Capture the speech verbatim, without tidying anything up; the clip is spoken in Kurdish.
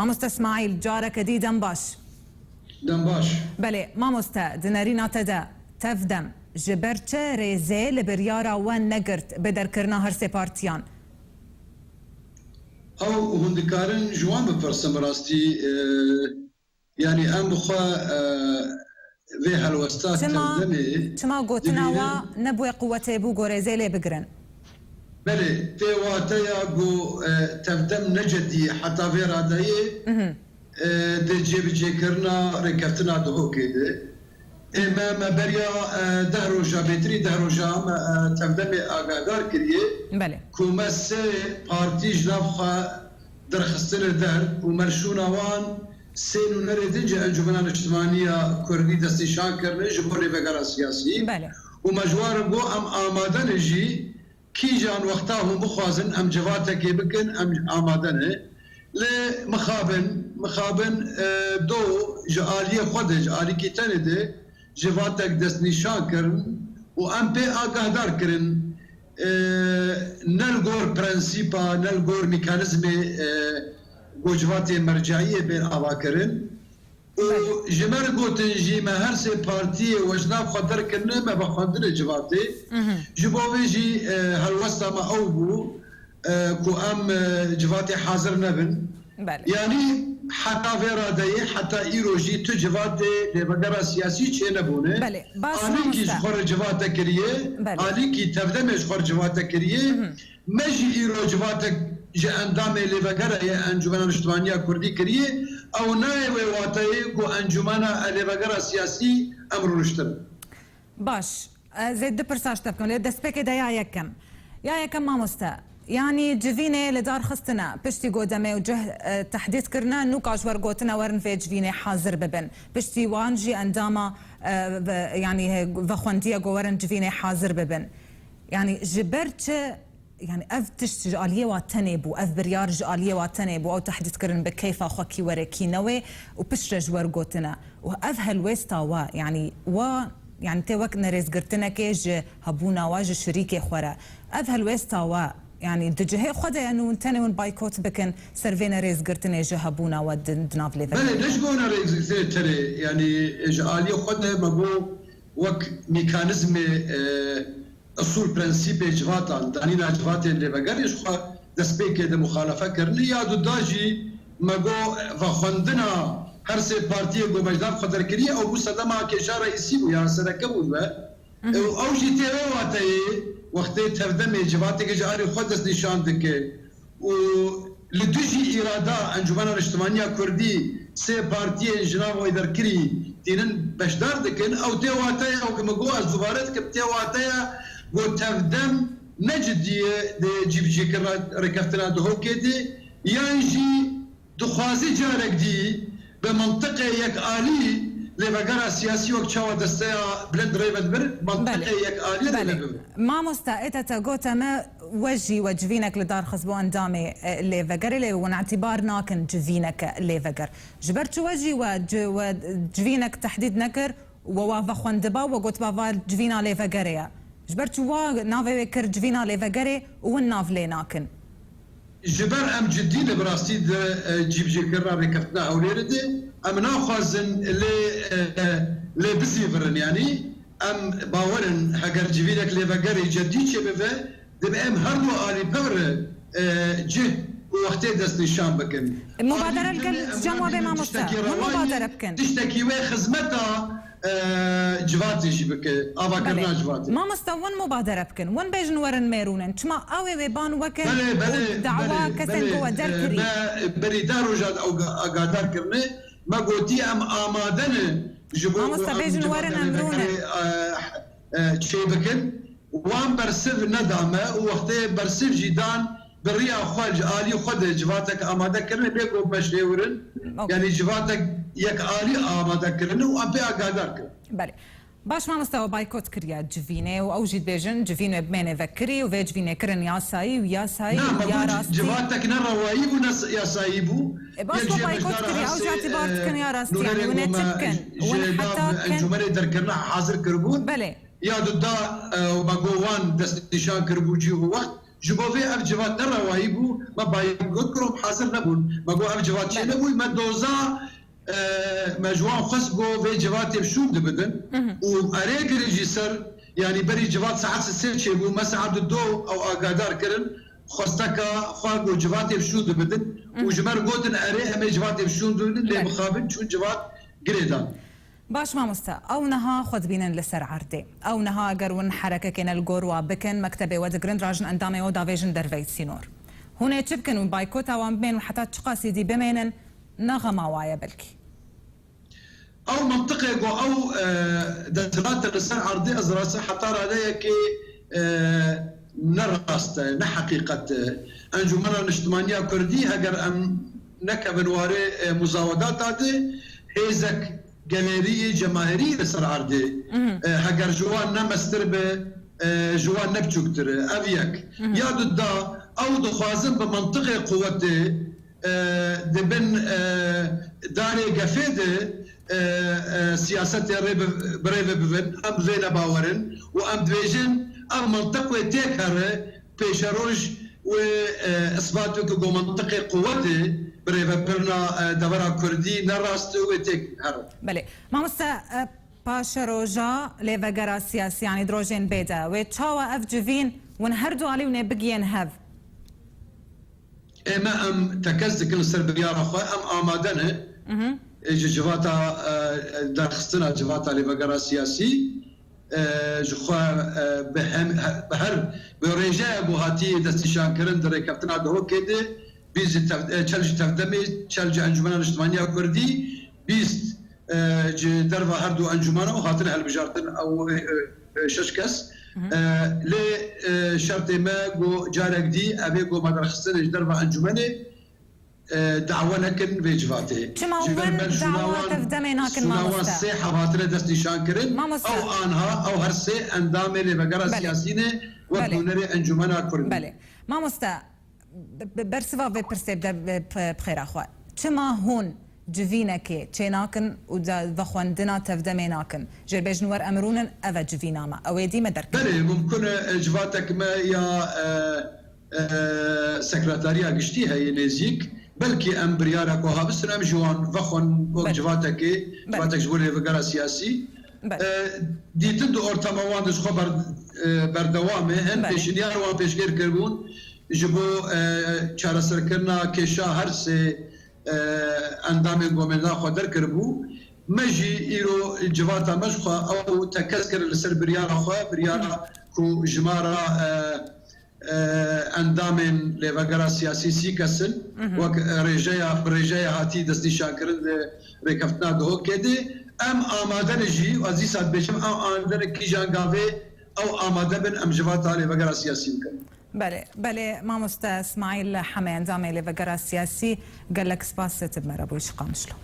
Mamoste Smaîl, careke dî dem baş. Dem baş. Belê, mamoste, di nerîna te de tevdem ji ber çi rêzê li biryara we negirt bi derkirina her sê partiyan? Ew hûn dikarin ji wan bipirsin bi rastî, e, yanî em bi xwe, e, vê helwesta Çima, tevdemê çima gotina dibînin. Wa nebûye quwetê bû ku rêzê lê bigirin? Belê, tê wateya ku, e, tevdem necedî heta vê radeyê, Mhm. e, dê cêbicêkirina rêkeftina Duhokê de. Ê me, me beriya, e, deh roja, bêtirî deh roja me, e, tevdemê agahdar kiriye Belê. Ku me sê partî ji nav xwe derxistine der û merşûna wan sê nûnerê din ji Encûmena Niştimanî ya Kurdî destnîşan kirine ji bo lêvegera siyasî. Belê. Û me ji wan re got, em amade ne jî, kîjan wexta hûn bixwazin em civatekê bikin, em amade ne. Lê mixabin, mixabin, e, do ji aliyê xwe de, ji alîkî tenê de civatek destnîşan kirin û em pê agahdar kirin. E, ne li gor prensîpa, ne li gor mekanîzmê, e, ku civatê merceiyê bên avakirin. Û Belê. Ji me re gotin jî me her sê partiyê we ji nav xwe derkirine, me vexwendine civatê. Mhm. Ji bo vê jî, e, helwesta me ew bû, e, ku em, e, civatê hazir nebin. Belê. Yanî heta vê radeyê, heta îro jî tu civatê lêvegera siyasî çênebûne. Belê, baş Alîkî ji mamoste. Xwe re civate kiriye, Belê. Alîkî tevdemê ji xwe re civate kiriye. Mhm. Me jî îro civatek ji endamê lêvegera ye Encûmena Niştimanî ya Kurdî kiriye. Ew nayê wê wateyê ku Encûmena Lêvegera Siyasî em rûniştin. Baş. Ez ê du pirsa ji te bikim, lê destpêkê de ya yekem. Ya yekem mamoste, yanî civînê li dar xistine, piştî ku demê û cih, e, tehdîd kirine, nûka ji we re gotine werin vê civînê hazir bibin. Piştî wan jî endama, e, ve, yanî, he, vexwendiye ku werin civînê hazir bibin. Yanî ji ber çi, yanî ev tişt ji aliyê wa tenê bû, ev biryar ji aliyê wa tenê bû, ew tehdîd kirin bi keyfa xwe kî were kî newê û piştre ji we re gotine. Û ev helwêsta we, yanî we, yanî tê wek nerêzgirtinekê ji hebûna we, ji şirîkê xwe re. Ev helwêsta we, yanî di cihê xwe de ye û tenê hûn baykot bikin ser vê nerêzgirtinê ji hebûna we di, di nav lêvegeriya. Belê, ne ji bo nerêzgirtinê tenê, yanî ji aliyê xwe de me bo wek mekanîzmê, e, Usûl prensîpê civatan, danîna civatên lêvegerê ji xwe destpêkê de muxalefe kirine ya duda jî me got vexwendina her sê partiyê ku me ji nav xwe derkiriye, ew bû sedema kêşa reîsî bû ya sereke bû ji we. Mhm. Û ew jî tê wê wateyê wextê tevdemê civateke ji alî xwe destnîşan dike. Û li dijî îrada Encûmena Niştimanî ya Kurdî sê partiyên ji nav wê derkirî tînin beşdar dikin, ew tê wateya, wek min got, ez dubare dikim, tê wateya ku tevdem ne cidî ye di cîbicîkirina rêkeftina Duhokê de, yan jî dixwaze carek dî bi mentiqê yekalî lêvegera siyasî wek çawa desteya bilind rê vedibir, mentiqê Belê. Yekalî Belê. Rê vedibir. Mamoste, êta te gote me, we jî we civînek li dar xist bo endamê, e, lêvegerê, lê hûn îtîbar nakin civîneke lêveger. Ji ber çi we jî we ci-, we civînek tehdîd nekir, we wa vexwendiba, we gotiba va civîna lêvegerê ye? Ji ber çi wa navê wê kir civîna lêvegerê û hûn nav lê nakin? Ji ber em cidî ne bi rastî di, e, cîbicêkirina rêkeftina Hewlêrê de, em naxwazin lê, e, lê bizîvirin, yanî em bawer in heger civînek lêvegerê cedî çêbibe, dibe em her du alî pevre, e, cih û wextê destnîşan bikin. Mubadere li gel cem we bê mamoste. Hûn mubadere bikin. Tiştekî wê xizmeta, e, civatê jî bike, avakirina civatê. Mamoste, hûn mubadere bikin. Hûn bêjin werin mêrûnin. Çima ew ê wê ban wekin û dawa kesên ku we derkirî? Belê, belê, e, me berî deh rojan ew agadar kirine. Me gotî em amade ne ji bo ku em civatê lêvegerê, e, e, çêbikin. Wan bersiv neda me û wextê bersiv jî dan bi riya xwe ji alî xwe de civatek amade kirine bê ku meşêwirin, yanî civatek yekalî amade kirine û em pê agahdar kirin. Belê. Baş mamoste, we baykot kiriye civînê û ew jî dibêjin civîn wê bimêne vekirî û vê civînê kirin yasayî û yasayî û ya rastî. Civatek ne rewayî bû ne yasayî bû. E, baş, we baykot kiriye, ew jî îtîbar dikin ya rastî, yanî hûn ê çi bikin? Hûn heta kin? Encûmenê derkirina hazir kiribûn. Belê. Ya duda, e, me got wan destnîşan kiribû cî û wext. Ji bo vê ev civat ne rewayî bû, me baykot kir û hazir nebûn. Me got ev civat çê nebû, me doza, e, me ji wan xwest got vê civatê bi şûn dibidin. Û erê kirin jî ser, yanî berî civat saet sê çêbû, me saet du ew agadar kirin, xwesteka xwe got civatê bi şûn dibidin. Û ji me re gotin erê em ê civatê bi şûn dibidin, lê mixabin çûn civat girê dan. Baş mamoste, ew niha xwe dibînin li ser erdê. Ew niha eger win herekekê ne li gor wa bikin, mektebê we digirin, dirajin endamê we davêjin derveyî sînor. Hûn ê çi bikin û baykota wan bimên û heta çiqas êdî bimênin, ne xema wa ye belkî. Ew mintiqê ku ew, e, desthilat li ser erdê ez rastî heta radeyekê, e, ne rast e, ne heqîqet e. Encûmena Niştimaniya Kurdî, heger em nekevin warê, e, muzawedata de, hêzek gelêrî yê cemahêrî li ser erdê. E, heger ji wan ne mestir be, e, ji wan ne biçûktir e. Ev yek. Ya du da, ew dixwazin bi mantiqê quwetê, e, di bin, e, darê gefê de, e, e, siyasetê rê bi, bi rê ve bibin. Em bi vê ne bawer in û em dibêjin, ev mantiq wê têk here, pêşeroj wê, e, isbat weke ku mantiqê quwetê bi rêvebirina, e, devera kurdî ne rast e, wê têk here. Belê. Mamoste, e, paşeroja lêvegera siyasî, yanî di rojên bê de, wê çawa ev civîn win her du alî win ê bigiyên hev? Ê me em tekez dikin li ser biryara xwe, em amade ne. Ê ji civata, e, derxistina civata lêvegera siyasî, e, ji xwe, e, bi hem, he-, bi her, bi rêjeya ku hatiye destnîşankirin di rêkeftina Duhokê de, bîst ji tev-, e, çel ji tevdemê, çel ji Encûmena Niştimaniya Kurdî, bîst, e, ji derva her du encûmana û hatine hilbijartin ew, e, e, şeş kes. E, lê, e, şertê me ku carek dî ev ê ku me derxistinê ji derva encûmenê, e, dawe nekin vê civatê. Çima Ji ber wan ber şûna dawa wan, tevdemê nakin, şûna wan mamoste? Sê heb hatine destnîşankirin. Mamoste. Ew anha, ew her sê endamê lêvegera Belê. Siyasî ne, wek Belê. Nûnerê Encûmena Kurd. Belê. Mamoste, bi, bi, bersiva vê pirsê bide bi, bi, bi xêra xwe. Çima hûn civînekê çênakin û de, vexwendina tevdemê nakin? Jêrbêjin wer em rûnin, ev e civîna me. Ew ê dî me derkin. Belê, mumkin e, e, civatek me ya, e, e, sekretariya giştî heye nêzîk. Belkî em biryara ku habistin, em ji wan vexwin wek Belê. Civatekê, Belê. Civatek ji bo lêvegera siyasî. Belê. E, dîtin di ortama wan de ji xwe ber-, e, berdewam e. Hin Belê. Pêşniyar wan pêşkêr kiribûn ji bo, e, çareserkirina kêşa her sê, e, endamên ku me li nav xwe derkiribû. Me jî îro civata me ji xwe ew tekez kirin li ser biryara xwe, biryara Hı. Ku jimara, e, e, endamên lêvegera siyasî sî kes in, Hı hı. Wek, e, rêjeya, bi rêjeya hatî destnîşankirin di rêkeftina Duhokê de. Em amade ne jî, ez dîsa dibêjim, em amade ne kîjan gavê ew amade bin, em civata lêvegera siyasî bikin. Belê, belê, mamoste Smaîl Heme, endamê lêvegera siyasî, gelek spas, tu bi me re bûyî ji Qamişlo.